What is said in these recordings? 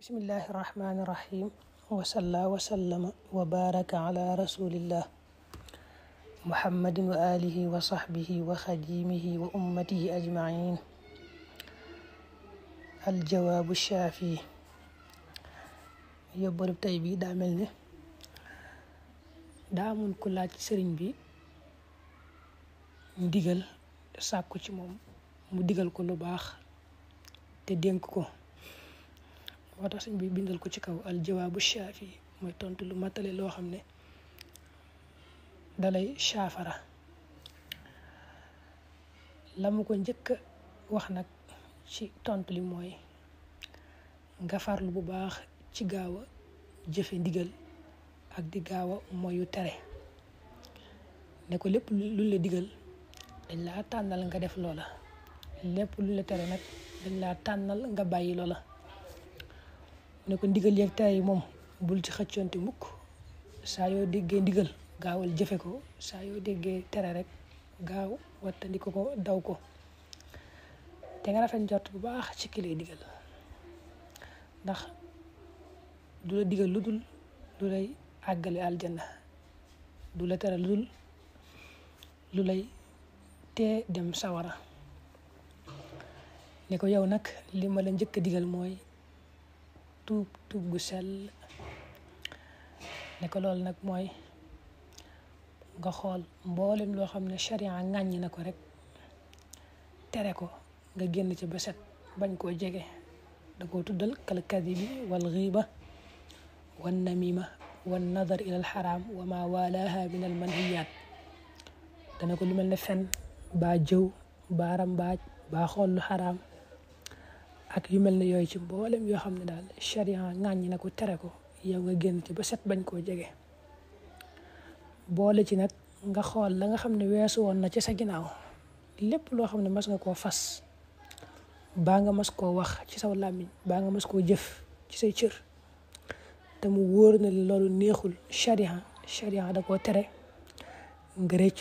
bismillahi irrahmani irrahim wasalla wasallama wa baraka ala rasulillah muhammadin wa alihi wa sahbihi wa xadimihi wa ummatihi ajmain aljawaabu shaafi yóbbalub tey bi daa mel ne daa amoon ku laaj sëriñ bi ndigal sàkku ci moom mu digal ko lu baax te dénk ko moo tax sëñ bi bindal ko ci kaw aljawaabu shaafi mooy tontu lu matale loo xam ne dalay saafara la mu ko njëkk a wax nag ci tontu li mooy nga farlu bu baax ci gaaw a jëfe ndigal ak di gaaw a moyu tere ne ko lépp lu la digal dañ laa tànnal nga def loola lépp lu la tere nag dañ laa tànnal nga bàyyi loola ne ko ndigal yeeg tere yi moom bul ci xëccoonte mukk saa yoo déggee ndigal gaawal jëfe ko saa yoo déggee tere rek gaaw wattandi ko daw ko te nga rafet njort bu baax ci ki lay digal ndax du la digal lu dul lu lay àggale aljanna du la tere lu dul lu lay tee dem sawara ne ko yow nag li ma la njëkk a digal mooy tuub gu sell ne ko loolu nag mooy nga xool mboolem loo xam ne sharia ŋàññi na ko rek tere ko nga génn ci ba set bañ koo jege da koo tuddal kal kadibi wal ghiba wan namima wan nadar ila al haram wa ma walaha min al manhiyat dana ko lu mel ne fen baa jëw baa rambaaj baa xool lu xaraam ak yu mel ne yooyu ci mboolem yoo xam ne daal sharia ŋàññi na ko tere ko yow nga génn ci ba set bañ koo jege boole ci nag nga xool la nga xam ne weesu woon na ci sa ginnaaw lépp loo xam ne mas nga koo fas baa nga mas koo wax ci saw làmmiñ baa nga mas koo jëf ci say cër te mu wóor na loolu neexul sharia da koo tere nga rëcc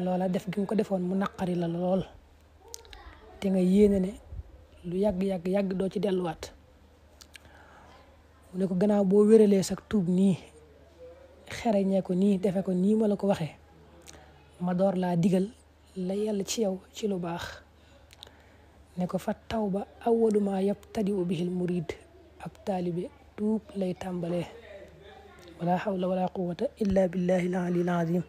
loola def gi nga ko defoon mu naqari la lool te nga yéene ne lu yàgg doo ci delluwaat mu ne ko gannaaw boo wéralee sax tuub nii xereñee ko nii defe ko nii ma la ko waxee ma door laa digal la yàlla ci yow ci lu baax ne ko fa tawba awwalu ma yabtadi'u bihil murid ab taalibe tuub lay tàmbalee wala hawla wala quwwata illa billahi al-aliyyil azim